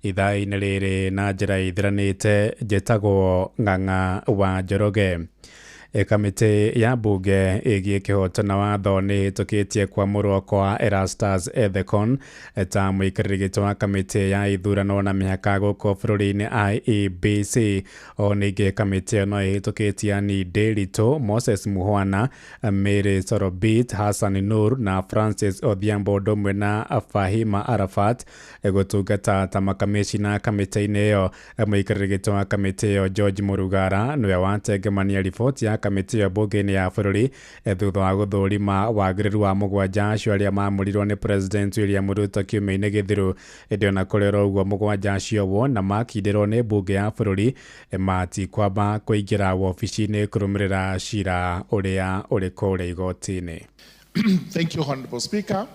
Ithaa-inĩ rĩrĩ na njĩra ĩthiranĩte, njĩtagwo Ng'ang'a wa Njoroge. Kamĩtĩ ya mbunge ĩgiĩ kĩhoto na watho nĩ ĩhĩtũkĩtie kwamũrwo kwa Erastus Ethekon ta mũikarĩri gĩtĩ wa kamĩtĩ ya ithurano na mĩhaka gũkũ bũrũri-inĩ IEBC. O ningĩ kamĩtĩ ĩyo no ĩhĩtũkĩtie Ann Nderitu, Moses Muhwana, Mary Sorobit, Hassan Nur na Francis Odhiambo ũndũ ũmwe na Fahima Arafat gũtungata ta makamĩcina kamĩtĩ-inĩ ĩyo. Mũikarĩri gĩtĩ wa kamĩtĩ ĩyo George Murugara nĩwe watengemania riboti ya kamĩtĩ ĩyo mbunge-inĩ ya bũrũri thutha wa gũthũrima wagĩrĩru wa mũgwanja acio arĩa maamũrirwo nĩ President William Ruto kiumia-inĩ gĩthiru. Ĩndĩ ona kũrĩ oro ũguo, mũgwanja acio wona makindĩrwo nĩ mbunge ya bũrũri matikwamba kũingĩra wobici-inĩ kũrũmĩrĩra cira ũrĩa ũrĩ kũrĩa igoti-inĩ. Thank you, Honorable Speaker.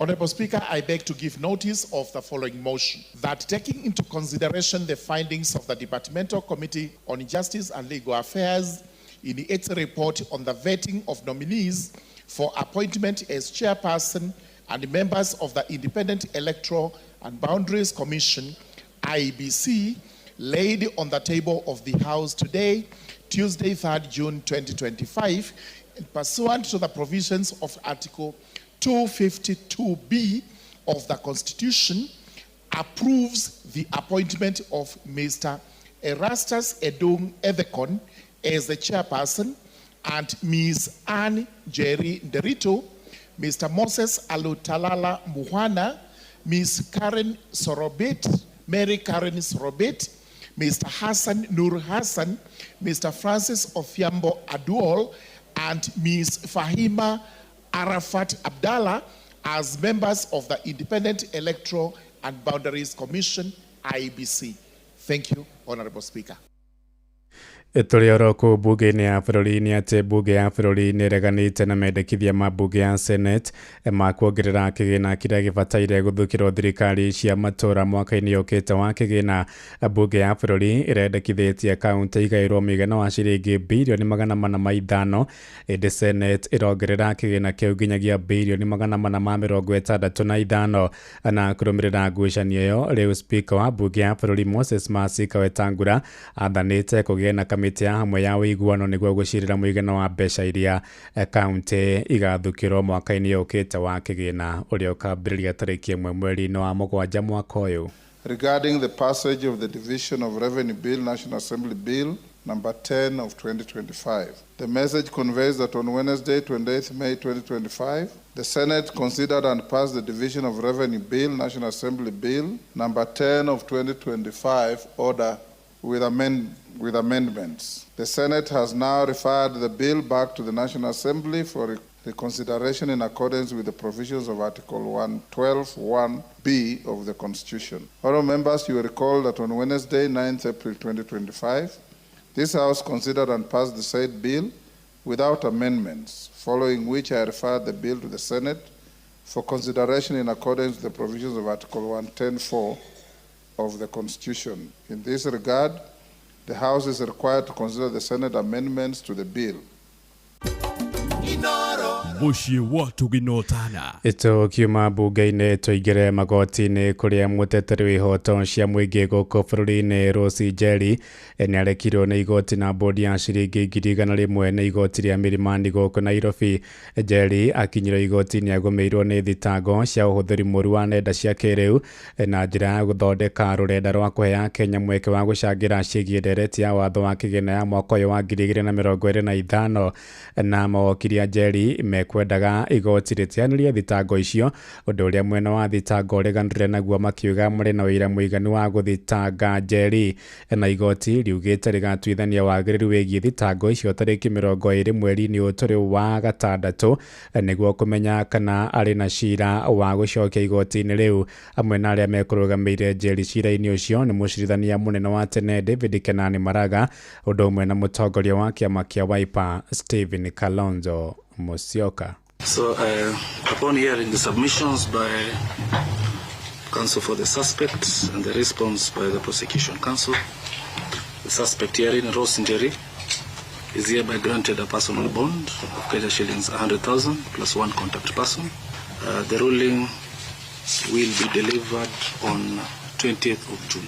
Honorable Speaker, I beg to give notice of the following motion: that taking into consideration the findings of the Departmental Committee on Justice and Legal Affairs in its report on the vetting of nominees for appointment as chairperson and members of the Independent Electoral and Boundaries Commission, IEBC, laid on the table of the House today, Tuesday, 3rd June 2025, and pursuant to the provisions of Article 252B of the Constitution, approves the appointment of Mr. Erastus Edung Ethekon as the chairperson and Ms. Anne Jerry Nderitu, Mr. Moses Alutalala Muhwana, Ms. Karen Sorobit, Mary Karen Sorobit, Mr. Hassan Nur Hassan, Mr. Francis Odhiambo Aduol, and Ms. Fahima Arafat Abdallah as members of the Independent Electoral and Boundaries Commission, IEBC. Thank you, Honorable Speaker. Tũrĩ oro kũu mbunge-inĩ ya bũrũri nĩ atĩ mbunge ya bũrũri nĩ ĩreganĩte na mendekithia ma mbunge ya Senate ma kuongerera kĩgĩna kĩrĩa gĩbataire gũthukĩrwo thirikari cia matũra mwaka-inĩ ũkĩte wa kĩgĩna. Mbunge ya bũrũri ĩrendekithĩtie kaunti igaĩrwo mũigana wa ciringi 405 birioni, ĩndĩ Senate ĩrongerera kĩgĩna kĩu nginyagia 465 birioni. Na kũrũmĩrĩra ngucanio ĩyo, rĩu speaker wa mbunge ya bũrũri Moses Masika Wetangula athanĩte kũgĩe na kamĩtĩ ya hamwe ya ũiguano nĩguo gũcirĩra mũigana wa mbeca iria kaunti igathukĩrwo mwaka-inĩ ũkĩte wa kĩgĩna ũrĩa ũkambĩrĩria tarĩki 1 mweri-inĩ wa mũgwanja mwaka ũyũ. Regarding the passage of the Division of Revenue Bill, National Assembly Bill number 10 of 2025. The message conveys that on Wednesday, 28th May 2025, the Senate considered and passed the Division of Revenue Bill, National Assembly Bill number 10 of 2025, order with amendments. The Senate has now referred the bill back to the National Assembly for reconsideration in accordance with the provisions of Article 112.1b of the Constitution. Honourable members, you will recall that on Wednesday, 9th April 2025, this House considered and passed the said bill without amendments, following which I referred the bill to the Senate for consideration in accordance with the provisions of Article 110.4 of the Constitution. In this regard, the House is required to consider the Senate amendments to the bill. Mũciĩ wa tũginotana. Tũkiuma mbunge-inĩ tũingĩre magoti-inĩ kũrĩa mũteteri wa ihoto cia mũingĩ gũkũ bũrũri-inĩ Rose Njeri nĩ arekirwo nĩ igoti na bodi ya ciringi 100,000 nĩ igoti rĩa Milimani gũkũ Nairobi. Njeri akinyirwo igoti-inĩ agũmĩirwo nĩ thitango cia ũhũthĩri mũru wa nenda cia kĩrĩu na njĩra ya gũthondeka rũrenda rwa kũhe Akenya mweke wa gũcangĩra ciĩgiĩ ndereti ya watho wa kĩgĩna ya mwaka ũyũ wa 2025. Na mawakiri a Njeri mekwendaga igoti rĩteanĩrie thitango icio, ũndũ ũrĩa mwena wa thitango ũreganire naguo makiuga marĩ na ũira mũiganu wa gũthitanga Njeri. Na igoti riugĩte rĩgatuithania wagĩrĩru wĩgiĩ thitango icio tarĩki 20 mweri-inĩ ũyũ tũrĩ wa gatandatũ nĩguo kũmenya kana arĩ na cira wa gũcokia igoti-inĩ rĩu. Amwe na arĩa mekũrũgamĩire Njeri cira-inĩ ũcio nĩ mũcirithania mũnene wa tene David Kenani Maraga ũndũ ũmwe na mũtongoria wa kĩama kĩa Wiper Stephen Kalonzo Musyoka. So, upon hearing the submissions by counsel for the suspect and the response by the prosecution counsel, the suspect herein, Rose Njeri, is hereby granted a personal bond of Kenya shillings 100,000 plus one contact person. The ruling will be delivered on 20th of June.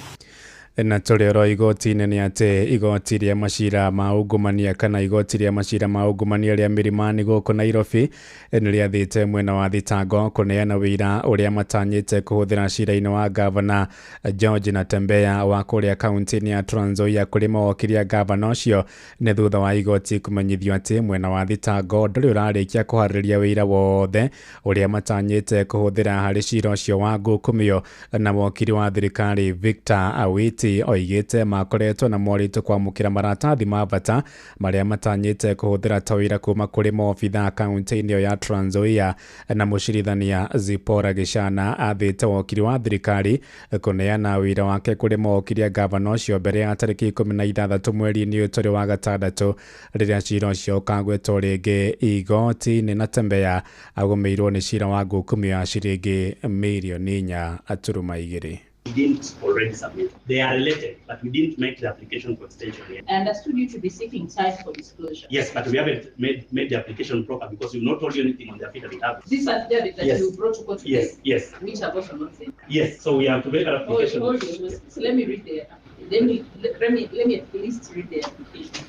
Na tũrĩ oro igoti-inĩ nĩ atĩ igoti rĩa macira ma ungumania kana igoti rĩa macira ma ungumania rĩa Milimani gũkũ Nairobi nĩ rĩathĩte mwena wa thitango kũneana wĩira ũrĩa matanyĩte kũhũthĩra cira-inĩ wa gavana George Natembeya wa kũrĩa kaunti-inĩ ya Trans Nzoia kũrĩ mawokiri a gavana ũcio. Nĩ thutha wa igoti kũmenyithio atĩ mwena wa thitango ndũrĩ ũrarĩkia kũharĩrĩria wĩira wothe ũrĩa matanyĩte kũhũthĩra harĩ cira ũcio wa ngukumio. Na wokiri wa thirikari Victor Awiti oigĩte makoretwo na moritũ kwamũkĩra maratathi ma bata marĩa matanyĩte kũhũthĩra ta wĩira kuma kũrĩ maobithaa kaunti-inĩ ĩyo ya Trans Nzoia. Na mũcirithania Zipporah Gĩchana athĩte wokiri wa thirikari kũneana wĩira wake kũrĩ mawokiri a gavana ũcio mbere ya tarĩki 16 mweri-inĩ ũyũ tũrĩ wa gatandatũ, rĩrĩa cira ũcio ũkagwetwo rĩngĩ igoti-inĩ. Natembeya agũmĩirwo nĩ cira wa ngukumio ya ciringi mirioni 4.2. We didn't already submit. They are related, but we didn't make the application for extension yet. I understood you to be seeking time for disclosure. Yes, but we haven't made the application proper because we've not told you anything on the affidavit. Have we? This affidavit that Yes. you brought to court today, Yes, yes, which have also not sent. Yes. So we have to make an application. Hold, hold, hold. So let me read the. Let me let me let me at least read the application.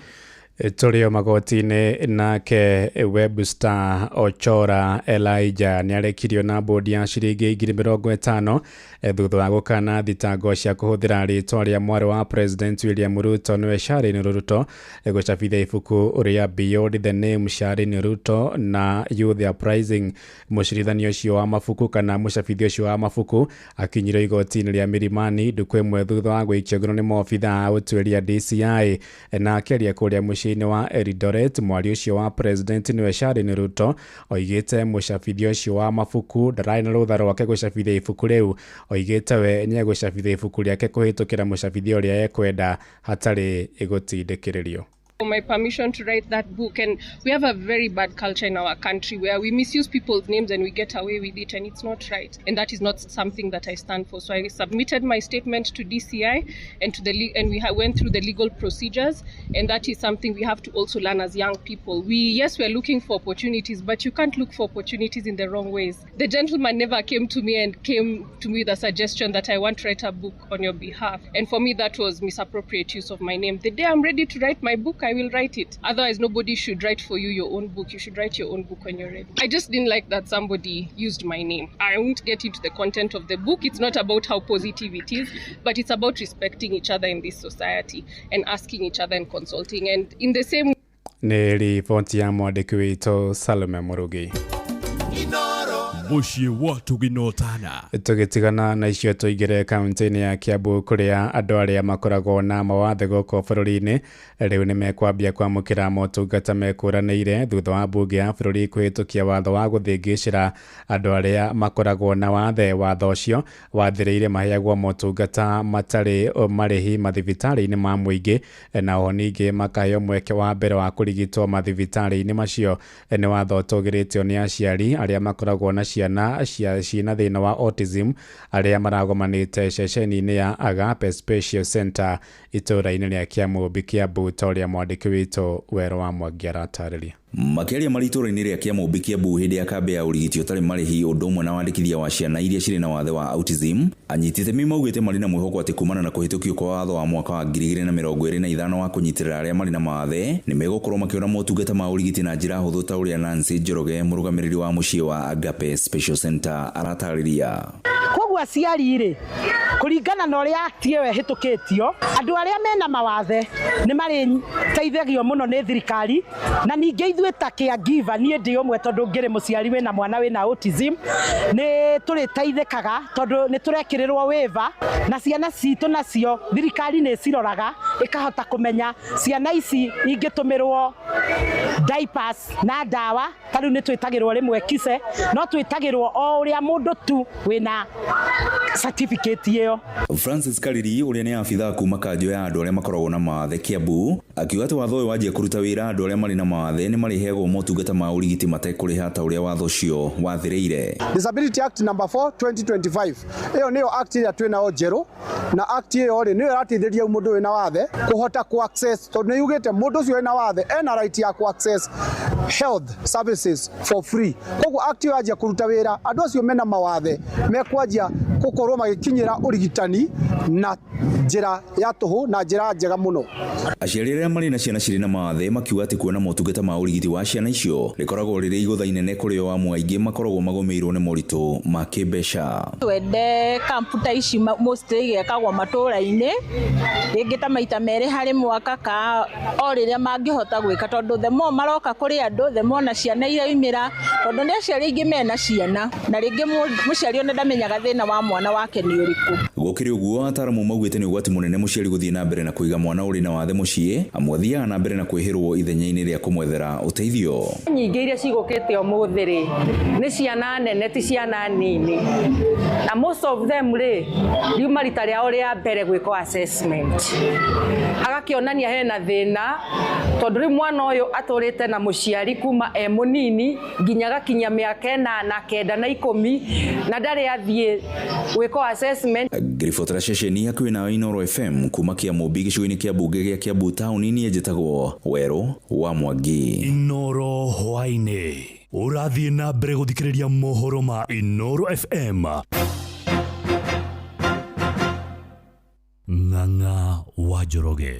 Tũrĩ o magoti-inĩ, nake Webster Ochora Elijah nĩ arekirio na bodi ya ciringi 50,000 thutha wa gũkana thitango cia kũhũthĩra rĩtwa rĩa mwarĩ wa President William Ruto nĩwe Sharon Ruto gũcabithia ibuku rĩa Beyond the Name Sharon Ruto na Youth Uprising. Mũcirithania ũcio wa mabuku kana mũcabithia ũcio wa mabuku akinyire igoti-inĩ rĩa Milimani ndukũ ĩmwe thutha wa gũikio ngero nĩ maobithaa a ũtuĩria DCI. Na akĩaria kũrĩa mũciĩ-inĩ wa Eldoret, mwaria ũcio wa President nĩwe Sharon Ruto oigĩte mũcabithia ũcio wa mabuku ndararĩ na rũtha rwake gũcabithia ibuku rĩu. Oigĩte we nĩegũcabithia ibuku rĩake kũhĩtũkĩra mũcabithia ũrĩa ekwenda hatarĩ gũtindĩkĩrĩrio. For my permission to write that book. And we have a very bad culture in our country where we misuse people's names and we get away with it, and it's not right. And that is not something that I stand for. So I submitted my statement to DCI and to the and we went through the legal procedures, and that is something we have to also learn as young people. Yes, we are looking for opportunities, but you can't look for opportunities in the wrong ways. The gentleman never came to me and came to me with a suggestion that I want to write a book on your behalf. And for me, that was misappropriate use of my name. The day I'm ready to write my book, I will write it. Otherwise, nobody should write for you your own book. You should write your own book when you're ready. I just didn't like that somebody used my name. I won't get into the content of the book. It's not about how positive it is, but it's about respecting each other in this society and asking each other and consulting. And in the same Nĩ riboti ya mwandĩki witũ Salome Mũrugi. Mũciĩ wa Tũginotana. Tũgĩtigana na icio tũingĩre kaunti-inĩ ya Kiambu kũrĩa andũ arĩa makoragwo na mawathe gũkũ bũrũri-inĩ rĩu nĩ mekwambia kwamũkĩra motungata mekũranĩire thutha wa mbunge ya bũrũri kũhĩtũkia watho wa gũthĩngĩcĩra andũ arĩa makoragwo na wathe. Watho ũcio wathĩrĩire maheagwo motungata matarĩ marĩhi mathibitarĩ-inĩ ma mũingĩ, na oho ningĩ makaheo mweke wa mbere wa kũrigitwo mathibitarĩ-inĩ macio. Nĩ watho ũtũgĩrĩtio nĩ aciari arĩa makoragwo na ciana ciĩna thĩna wa autism arĩa maragomanĩte ceceni-inĩ ya Agape Special Center itũũra-inĩ rĩa Kĩamũmbi, Kiambu, ta ũrĩa mwandĩki witũ Werũ wa Mwangi aratarĩria. Makĩaria marĩ itũũra-inĩ rĩa Kĩamũmbi, Kiambu, hĩndĩ ya kambĩ ya ũrigiti ũtarĩ marĩhi ũndũ ũmwe na wandĩkithia wa ciana iria cirĩ na wathe wa autism, anyiti itemi maugĩte marĩ na mwĩhoko atĩ kumana na kũhĩtũkio kwa watho wa mwaka wa 2025 wa kũnyitĩrĩra arĩa marĩ na mawathe nĩ megũkorwo makĩona motungata ma ũrigiti na njĩra hũthũ, ta ũrĩa Nancy Njoroge, mũrũgamĩrĩri wa mũciĩ wa Agape Special Center, aratarĩria. Koguo aciari rĩ, kũringana na ũrĩa act ĩyo ĩhĩtũkĩtio, andũ arĩa mena mawathe nĩ marĩteithagio mũno nĩ thirikari. Na ningĩ ithuĩ ta caregiver, niĩ ndĩ ũmwe tondũ ngĩrĩ mũciari wĩna mwana wĩna autism, nĩ tũrĩteithĩkaga tondũ nĩ tũrekĩrĩrwo waiver, na ciana citũ nacio thirikari nĩ ciroraga ĩkahota kũmenya ciana ici ingĩtũmĩrwo diapers na ndawa. Ta rĩu nĩ twĩtagĩrwo rĩmwe kise, no twĩtagĩrwo o ũrĩa mũndũ tu wĩna certificate ĩyo. Francis Kariri, ũrĩa nĩ abithaa kuma kanjũ ya andũ arĩa makoragwo na mawathe Kiambu, akiuga atĩ watho ũyũ wanjia kũruta wĩra, andũ arĩa marĩ na mawathe nĩ marĩheagwo motungata ma ũrigiti matekũrĩha ta ũrĩa watho ũcio wathĩrĩire. Disability Act number 4 2025, ĩyo nĩyo act ĩrĩa twĩnayo njerũ, na act ĩyo rĩ, nĩyo ĩrateithĩrĩria mũndũ wĩna wathe kũhota ku access, tondũ nĩ yugĩte mũndũ ũcio wĩna wathe ena right ya ku access health services for free. Koguo act ĩyo yanjia kũruta wĩra, andũ acio mena mawathe mekwanjia Gũkorwo magĩkinyĩra ũrigitani na njĩra ya tũhũ na njĩra njega mũno. Aciari arĩa marĩ na ciana cirĩ na mawathe makiuga atĩ kuona motungata ma ũrigiti wa ciana icio rĩkoragwo rĩrĩ igũtha inene kũrĩ o amu aingĩ makoragwo magũmĩirwo nĩ moritũ ma kĩmbeca. Twende kampu ta ici mostly igekagwo matũra-inĩ rĩngĩ ta maita merĩ harĩ mwaka ka o rĩrĩa mangĩhota gwĩka, tondũ the more maroka kũrĩ andũ the more na ciana iraumĩra, tondũ nĩ aciari aingĩ mena ciana na rĩngĩ mũciari ona ndamenyaga thĩna wa mwana wake nĩ ũrĩkũ. Gũkĩrĩ ũguo ataaramu maugĩte nĩ ũgwati mũnene mũciari gũthiĩ na mbere na kũiga mwana ũrĩ na wathe mũciĩ amu athiaga na mbere na kwĩhĩrwo ithenya-inĩ rĩa kũmwethera ũteithio. Nyingĩ iria cigũkĩte ũmũthĩ rĩ nĩ ciana nene ti ciana nini, na most of them rĩ riuma rita rĩao rĩa mbere gwĩkwo assessment agakĩonania hena thĩna, tondũ rĩu mwana ũyũ atũrĩte na mũciari kuma e mũnini nginya agakinyia mĩaka 8, 9 na 10 na ndarĩ athiĩ gwĩkwo assessment. Ngĩribotera ceceni hakuhĩ nawe Inooro FM kuma Kĩamũmbi gĩcigo-inĩ kĩa mbunge gĩa Kiambu taũni-inĩ njĩtagwo Werũ wa Mwangi. Inooro hwaĩ-inĩ ũrathiĩ na mbere gũthikĩrĩria mohoro ma Inooro FM. Ng'ang'a wa Njoroge.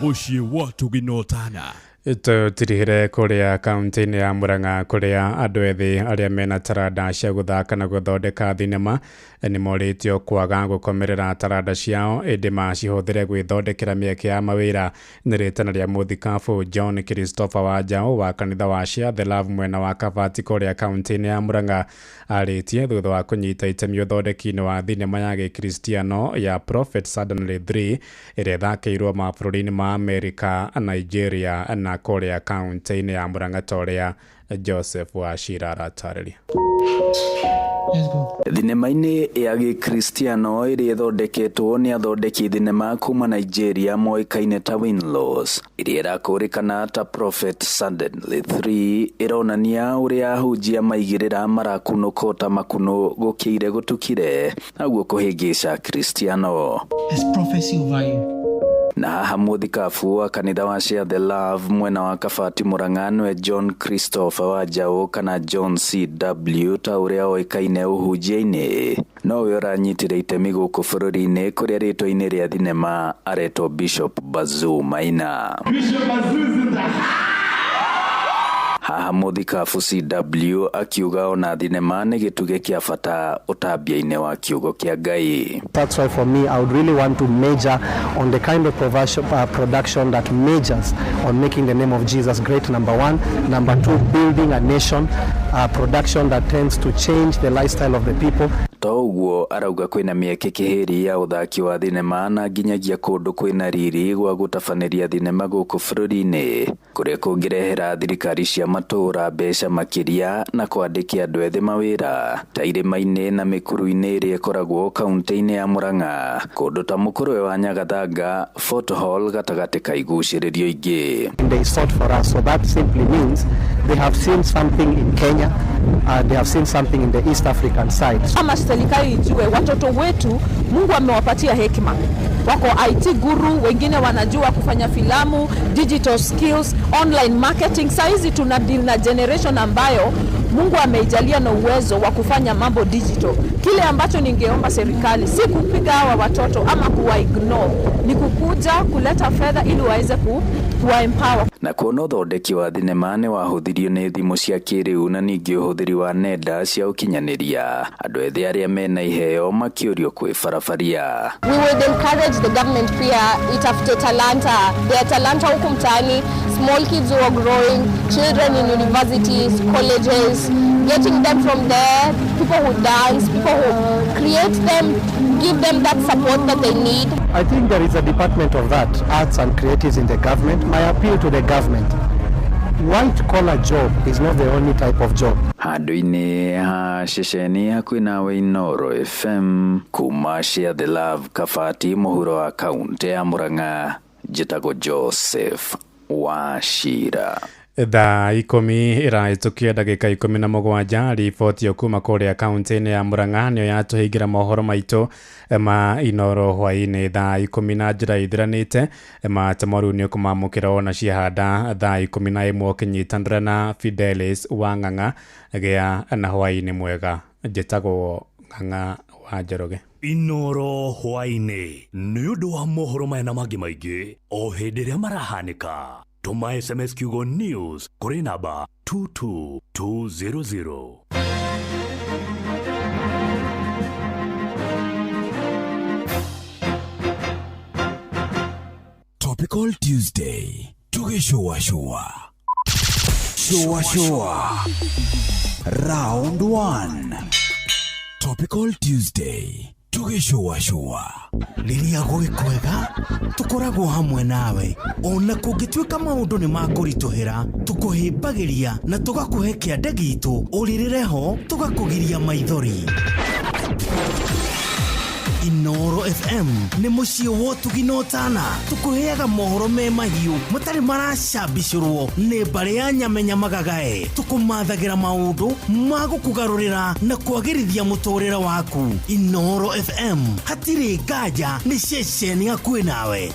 Mũciĩ wa Tũginotana. Tũtirihire kũrĩa kaunti-inĩ ya Murang'a kũrĩa andũ ethĩ arĩa mena taranda cia gũthaka na gũthondeka thinema nĩ morĩtio kwaga gũkomerera taranda ciao ĩndĩ macihũthĩre gwĩthondekera mĩeke ya mawĩra. Nĩ rĩtana rĩa mũthikabu John Christopher Wanjaũ wa kanitha wa Share the Love mwena wa Kabati kũrĩa kaunti-inĩ ya Murang'a arĩtie thutha wa kũnyita itemi ũthondeki-inĩ wa thinema ya gĩkristiano ya Prophet Suddenly 3 ĩrĩa ĩthakĩirwo mabũrũri-inĩ ma Amerika, Nigeria na kũrĩa kaunti-inĩ ya Murang'a ta ũrĩa Joseph Wachira aratarĩria. Thinema-inĩ ya gĩkristiano ĩrĩa ĩthondeketwo nĩ athondeki thinema kuma Nigeria moĩkaine ta Winlaws ĩrĩa ĩrakũrĩkana ta Prophet Suddenly 3 ĩronania ũrĩa ahunjia maigĩrĩra marakunũka ta makunũ gũkĩire gũtukire naguo kũhĩngĩca kristiano. Na haha mũthikabu wa kanitha wa Share the Love mwena wa Kabati Murang'a nĩwe John Christopher Wanjaũ kana John CW ta ũrĩa oĩkaine ũhunjia-inĩ nowe ũranyitire itemi gũkũ bũrũri-inĩ kũrĩa rĩtwa-inĩ rĩa thinema aretwo Bishop Bazoo Maina. Haha mũthikabu CW akiuga ona thinema nĩ gĩtugĩ kĩa bata ũtambia-inĩ wa kiugo kĩa Ngai. That's why for me I would really want to major on the kind of production that majors on making the name of Jesus great, number one. Number two, building a nation, production that tends to change the lifestyle of the people. To ũguo arauga kwĩna mĩeke kĩhĩri ya ũthaki wa thinema na nginyagia kũndũ kwĩna riri gwa gũtabanĩria thinema gũkũ bũrũri-inĩ kũrĩa kũngĩrehera thirikari cia matũũra mbeca makĩria na kwandĩkia andũ ethĩ mawĩra ta irĩma-inĩ na mĩkuru-inĩ ĩrĩa ĩkoragwo kaunti-inĩ ya Murang'a kũndũ ta Mũkũrwe wa Nyagathanga, Fort Hall gatagatĩ ka igucĩrĩrio ingĩ. They sought for us, so that simply means they have seen something in Kenya and they have seen something in the East African side. Kama serikali ijue watoto wetu Mungu amewapatia hekima, wako IT guru, wengine wanajua kufanya filamu, digital skills, online marketing. Saizi tuna deal na generation ambayo Mungu ameijalia na uwezo wa kufanya mambo digital. Kile ambacho ningeomba serikali si kupiga hawa watoto ama kuwa ignore, ni kukuja kuleta fedha ili waweze kuwa empower. Na kuona ũthondeki wa thinema nĩ wahũthirio nĩ thimũ cia kĩrĩu na ningĩ ũhũthĩri wa nenda cia ũkinyanĩria, andũ ethĩ arĩa mena iheo makĩũrio kwĩbarabaria. We would encourage the government pia itafute talanta. There are talanta huku mtaani, small kids who are growing, children in universities, colleges, getting them from there, people who dance, people who create them, give them that support that they need. I think there is a department of that, arts and creatives in the government. My appeal to the government, white collar job is not the only type of job. Handũ-inĩ ha ceceni hakuhĩ nawe Inooro FM kuma Share the Love Kabati mũhuro wa kaunti ya Murang'a, njĩtagwo Joseph Wachira. Thaa 10 ĩrahĩtũkia ndagĩka 17. Riboti kuma kũrĩa kaunti-inĩ ya Murang'a nĩyo yatũhingĩra mohoro maitũ ma Inooro hwaĩ-inĩ thaa 10 na njĩra ithiranĩte. Matemo rĩu nĩ ũkũmamũkĩra ona ciahanda thaa 11 ũkĩnyitanĩra na Fidelis Wang'ang'a. Gĩa na hwaĩ-inĩ mwega. Njĩtagwo Ng'ang'a wa Njoroge. Inoro hwaĩ-inĩ nĩ ũndũ wa mohoro maya na mangĩ maingĩ o hĩndĩ ĩrĩa marahanĩka, tũma SMS kiugo news kũrĩ namba 22200. Topical Tuesday. Tugishua shua. Shua shua. Round 1. Topical Tuesday. Tugishua shua. Rĩrĩa gwĩ kwega tũkoragwo hamwe nawe, ona kũngĩtuĩka maũndũ nĩ makũritũhĩra, tũkũhĩmbagĩria na tũgakũhe kĩande gitũ, ũrĩrĩre ho tũgakũgiria maithori. Inoro FM nĩ mũciĩ wa ũtugi na ũtana, tũkũheaga mohoro me mahiũ matarĩ maracambicũrwo nĩ mbarĩ ya nyamenya magagae, tũkũmathagĩra maũndũ ma gũkũgarũrĩra na kwagĩrithia mũtũrĩre waku. Inoro FM hatirĩ nganja nĩ ceceni hakuhĩ nawe.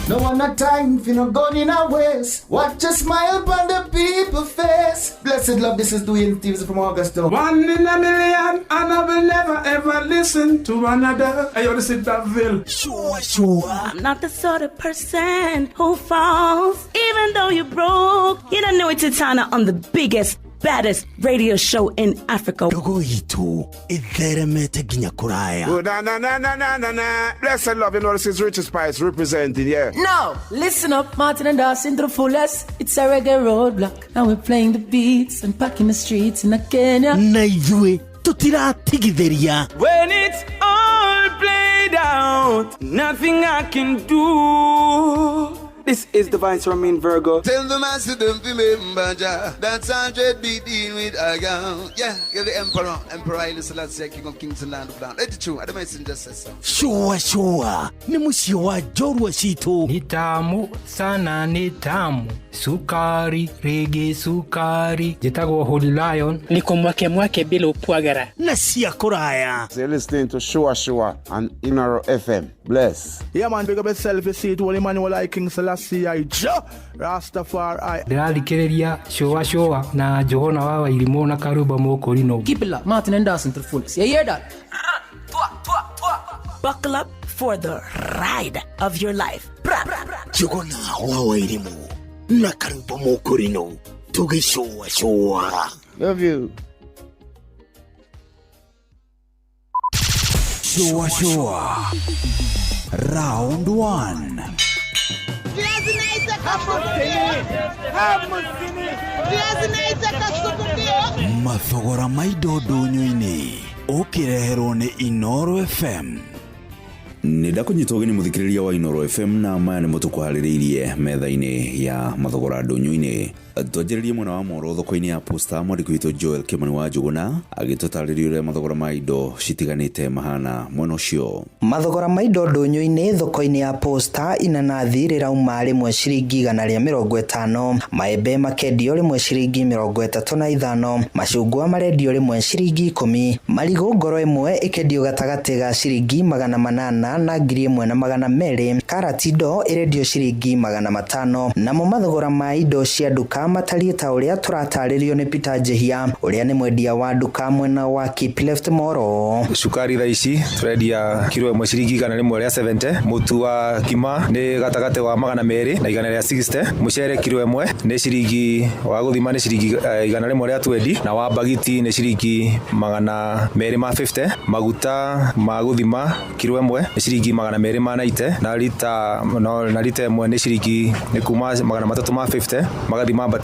No one not time for no gun in our waist. Watch a smile on the people face. Blessed love, this is Dwayne Stevens from Augusta. One in a million, and I will never ever listen to another. Hey, yo, this is Daville. Sure, sure. I'm not the sort of person who falls, even though you're broke. You don't know it's Titana on the biggest, baddest radio show in Africa. Ndogo itũ ĩtheremete nginya kũraya. Oh, na na na na na na na. Blessed love, you know this is Richard Spice representing, yeah. Now, listen up, Martin and Dawson to the fullest. It's a reggae roadblock, and we're playing the beats and packing the streets in Kenya. Na ithuĩ tũtiratigithĩria. When it's all played out, nothing I can do. This is the Vice Romain Virgo. Tell the master don't remember Jah. That's 100 be deal with a girl. Yeah, you're the emperor. Emperor Haile Selassie, King of Kings and Land of Land. Let it true. I don't messenger says so. Sure, sure. Ni mũciĩ wa njorua citũ. Ni tamu sana, ni tamu. Sukari, rege sukari. Njĩtagwo Holy Lion. Niko mwake mwake bila upwagara. Na cia kũraya. So you're listening to Shua Shua on Inoro FM. Bless. Yeah, man, big up yourself. You see it, Holy Emmanuel I King Selassie I Jah Rastafari. Ndĩrathikĩrĩria Shua Shua na Johana wa Wairimũ na Karuba Mũkũrinũ. Keep it locked, Martin and Dawson to the fullest. You hear that? Buckle up for the ride of your life. Bra, bra, bra. Njũgũna wa Wairimũ na Karuba Mũkũrinũ tũgĩcũa cũa. Love you. Shua shua. Round 1. Mathogora ma indo ndũnyũ-inĩ ũkĩreherwo nĩ Inoro FM. Nĩ ndakũnyita ũgeni mũthikĩrĩria wa Inoro FM, na maya nĩmo tũkũharĩrĩirie metha-inĩ ya mathogora ndũnyũ-inĩ. Twanjĩrĩrie mwena wa Moro thoko-inĩ ya Posta, mwandĩki witũ Joel Kimani wa Njũgũna agĩtũtarĩria ũrĩa mathogora ma indo citiganĩte mahana mwena ũcio. Mathogora ma indo ndũnyũ-inĩ thoko-inĩ ya Posta, inanathi rĩrauma rĩmwe ciringi 150, maembe makendio rĩmwe ciringi 35, macungwa marendio rĩmwe ciringi 10, marigũ ngoro ĩmwe ĩkendio gatagatĩ ga ciringi 800 na 1200, karati ndo ĩrendio ciringi 500. Namo mathogora ma indo cia nduka matariĩ ta ũrĩa tũratarĩrio nĩ Peter Njehia ũrĩa nĩ mwendia wa nduka mwena wa Keep Left Moro. Cukari thaa ici tũrendia kiro ĩmwe ciringi 170, mũtu wa kima nĩ gatagatĩ wa 200 na 160, mũcere kiro ĩmwe nĩ ciringi wa gũthima nĩ ciringi 120, na wa bagiti nĩ ciringi 250, maguta ma gũthima kiro ĩmwe nĩ ciringi 290, na rita no, na rita ĩmwe nĩ ciringi nĩ kuma 350, magathi mambatĩrĩte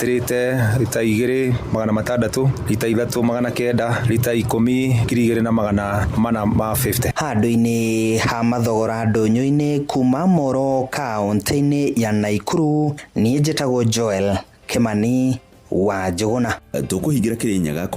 rita 2 600, rita 3 900, rita 10 2450. Handũ-inĩ ha mathogora ndũnyũ-inĩ kuma Moro kaũntĩ-inĩ ya Naikuru, niĩ njĩtagwo Joel Kimani wa Njũgũna. Tũkũhingĩra Kĩrĩnyaga.